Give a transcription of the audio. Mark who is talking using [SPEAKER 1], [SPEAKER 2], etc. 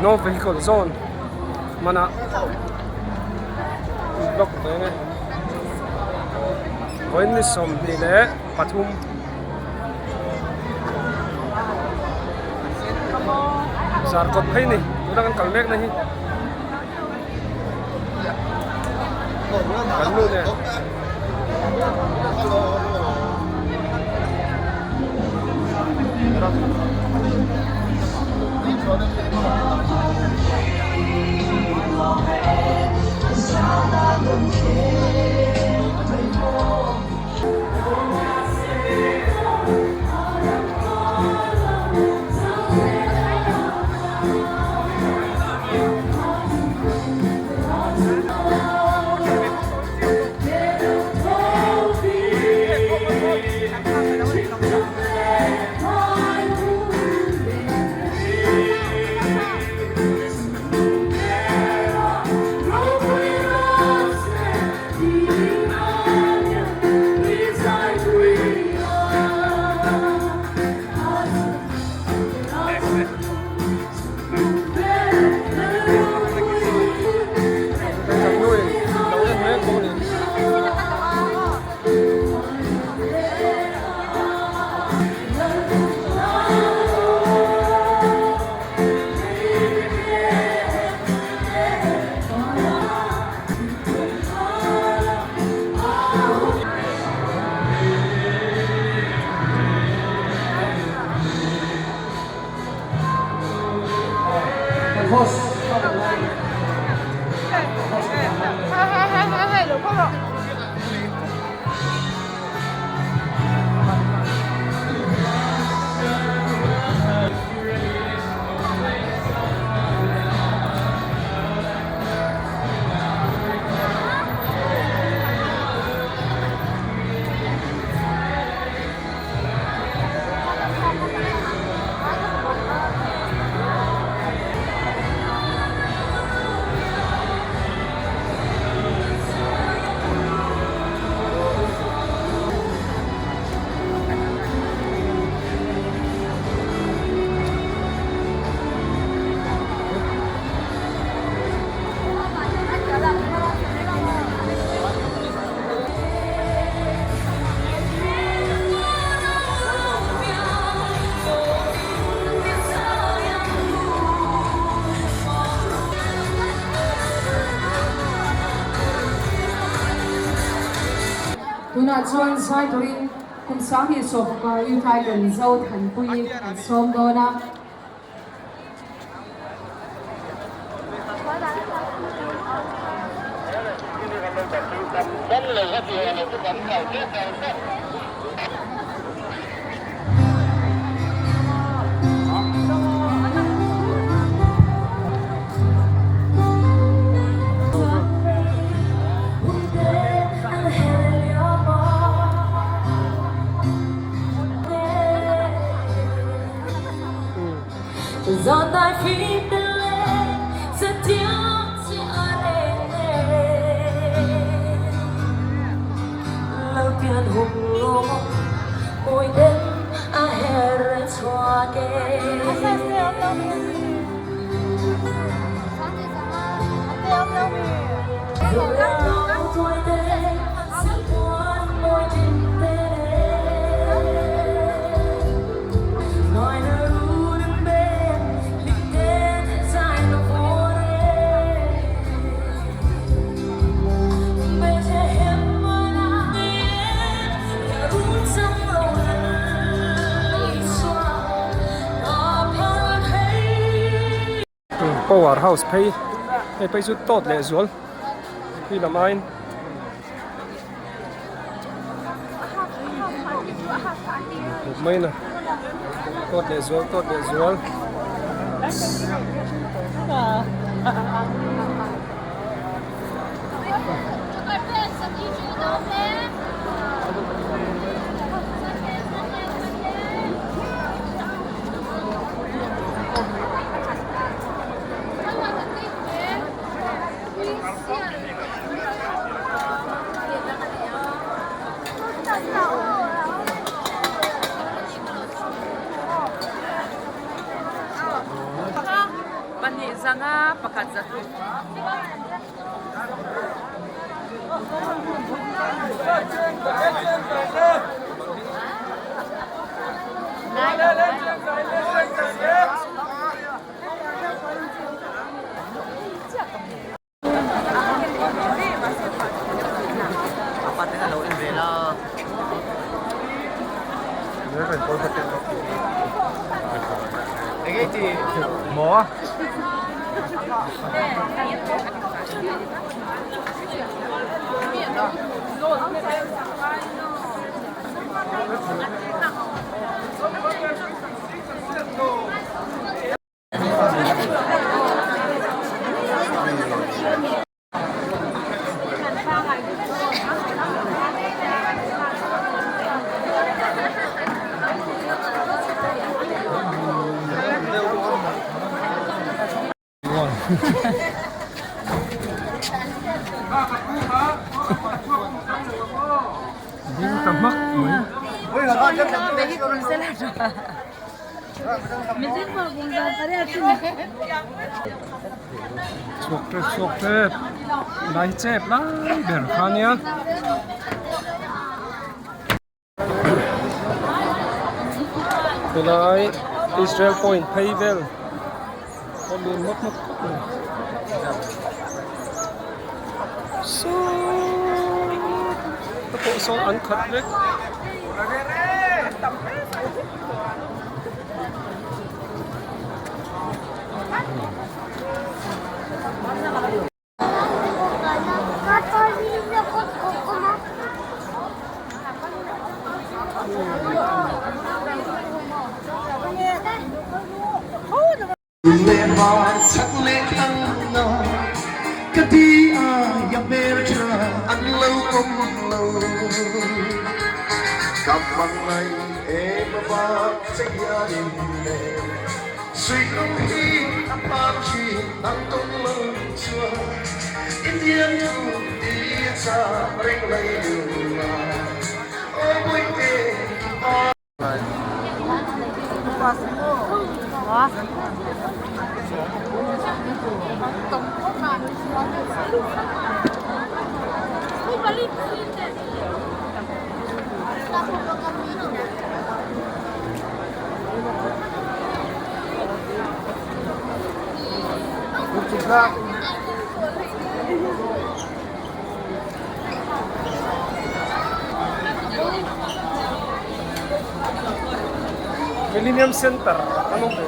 [SPEAKER 1] No vehicle zone hmana block ve nge vawiin ni 23 Zarkawt phei ni tuna kan kal mek na hi kan nu nen.
[SPEAKER 2] Tunah chuan zai turin kum 20 Youth Icon Zothanpuii an sawm dawn a.
[SPEAKER 1] Power house phei hei phei chu tawt leh zual khi lam aiin mai na tawt leh zual tawt leh zual.
[SPEAKER 3] Zanga pakhat za thum.
[SPEAKER 1] Ding ta hmak mai. Chhuak tep chhuak tep lai chep lai ber kha nia. Helai Israel point phei vel pawh lun ngawt ngawt khawp mai. Saww te pawh sawn an khat vek. Millennium Center an awm ve.